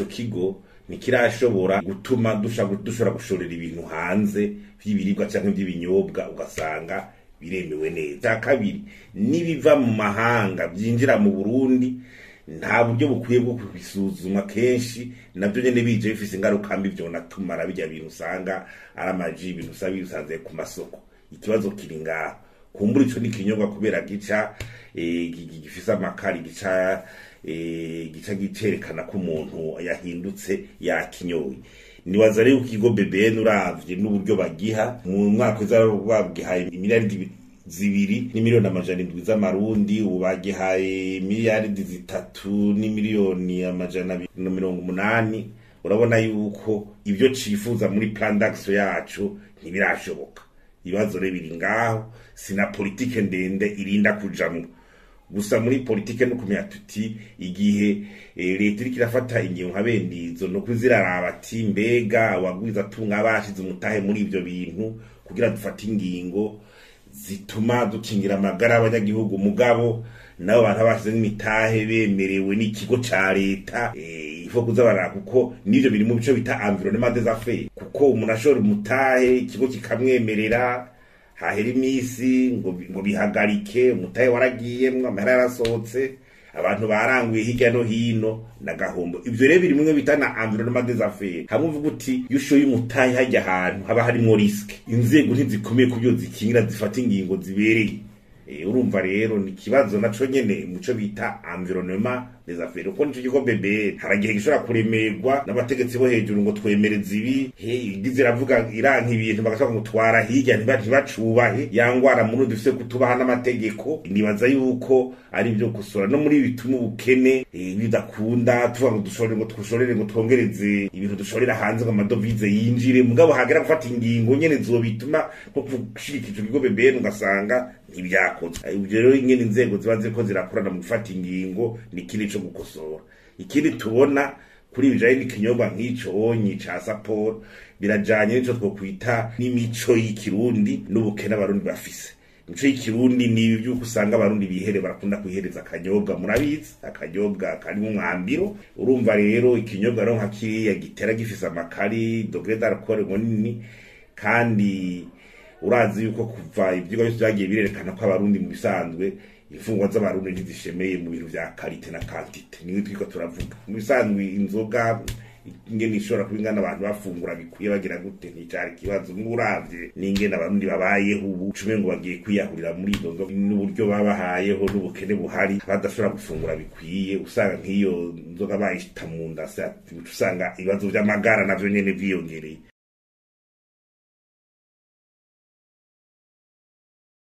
Ico kigo ntikirashobora gutuma dushobora gushorera ibintu hanze vy'ibiribwa canke vy'ibinyobwa, ugasanga biremewe neza. Kabiri, nibiva mu mahanga vyinjira mu Burundi, nta buryo bukwiye bwo kubisuzuma. Kenshi navyo nyene bije bifise ingaruka mbi, vyonatumara bijya bintu usanga ari amaji, ibintu usanga bisanzwe ku masoko. Ikibazo kiri ngaho. Kumbura ico ni ikinyobwa kubera gica gifise amakari, gica gicerekana ko umuntu yahindutse yakinyoye. Nibaza rero ikigo BBN, uravye n'uburyo bagiha, mu mwaka uza babwihaye miliyari 2 n'imiliyoni 700 z'amarundi, ubu bagihaye miliyaridi 3 n'imiliyoni 280. Urabona yuko ibyo cifuza muri plan d'action yacu ntibirashoboka. Ibibazo rero biri ngaho, sina politike ndende irinda kujamwo. Gusa muri politike no kumenya tuti igihe leta iriko irafata ingingo nka bene izo, no kuziraraba ati mbega abagwiza tunga bashize umutahe muri ivyo bintu, kugira dufate ingingo zituma dukingira amagara y'abanyagihugu, mugabo nabo bantu bashize n'imitahe bemerewe n'ikigo ca leta, ifo kuza barara, kuko nivyo biri mu bico bita environnement des affaires. Kuko umuntu ashora umutahe, ikigo kikamwemerera, hahera imisi ngo bihagarike, umutahe waragiyemwo, amahera yarasohotse, abantu baranguye hirya no hino, nagahombo. Ivyo rero biri mwe bita na environnement des affaires, hamwe uvuga uti iyo ushoye umutahe hajya ahantu haba harimwo risque, inzego ntizikomeye kubyo zikingira, zifata ingingo zibereye. Urumva rero ni ikibazo naco nyene muco bita environnement des affaires, kuko nico kigo BBN haragihe gishobora kuremerwa n'abategetsi bo hejuru ngo twemereze ibi, he igize iravuga iranka ibintu, bagashaka ngo twara hirya, ntibacubahe ya ngwara muri dufise kutubaha n'amategeko. Nibaza yuko ari ibyo gusora no muri bituma ubukene bidakunda, tuvuga ngo dushorere, ngo twushorere, ngo twongereze ibintu dushorera hanze, ngo amadovize yinjire, mugabo hagera gufata ingingo nyene zobituma nko gushigikira ico kigo BBN, ugasanga ntibyakozwe. Ibyo rero nyene inzego ziba ziriko zirakorana mu gufata ingingo ni ikindi co gukosora. Ikindi tubona kuri bijanye n'ikinyobwa nk'ico onyi ca Saporo, birajanye n'ico twokwita n'imico y'ikirundi n'ubukene abarundi bafise. Imico y'ikirundi ni ibi by'uko usanga abarundi bihere, barakunda kwihereza akanyobwa, murabizi, akanyobwa karimo umwambiro. Urumva rero ikinyobwa rero nka kiriya gitera gifise amakari, degré d'alcool ngo nini, kandi urazi yuko kuva ivyigwa byose byagiye birerekana ko abarundi mu bisanzwe imfungwa z'abarundi ntizishemeye mu bintu vya qualité na quantité. Niwe twiko turavuga mu bisanzwe, inzoga ingene ishobora kuba ingana, abantu bafungura bikwiye, bagira gute, nticari ikibazo. Nk'uravye n'ingene abarundi babayeho ubu, cume ngo bagiye kwiyahurira muri izo nzoga, n'uburyo babahayeho n'ubukene buhari, badashobora gufungura bikwiye, usanga nk'iyo nzoga bayishita mu nda, usanga ibibazo vy'amagara navyo nyene vyiyongereye.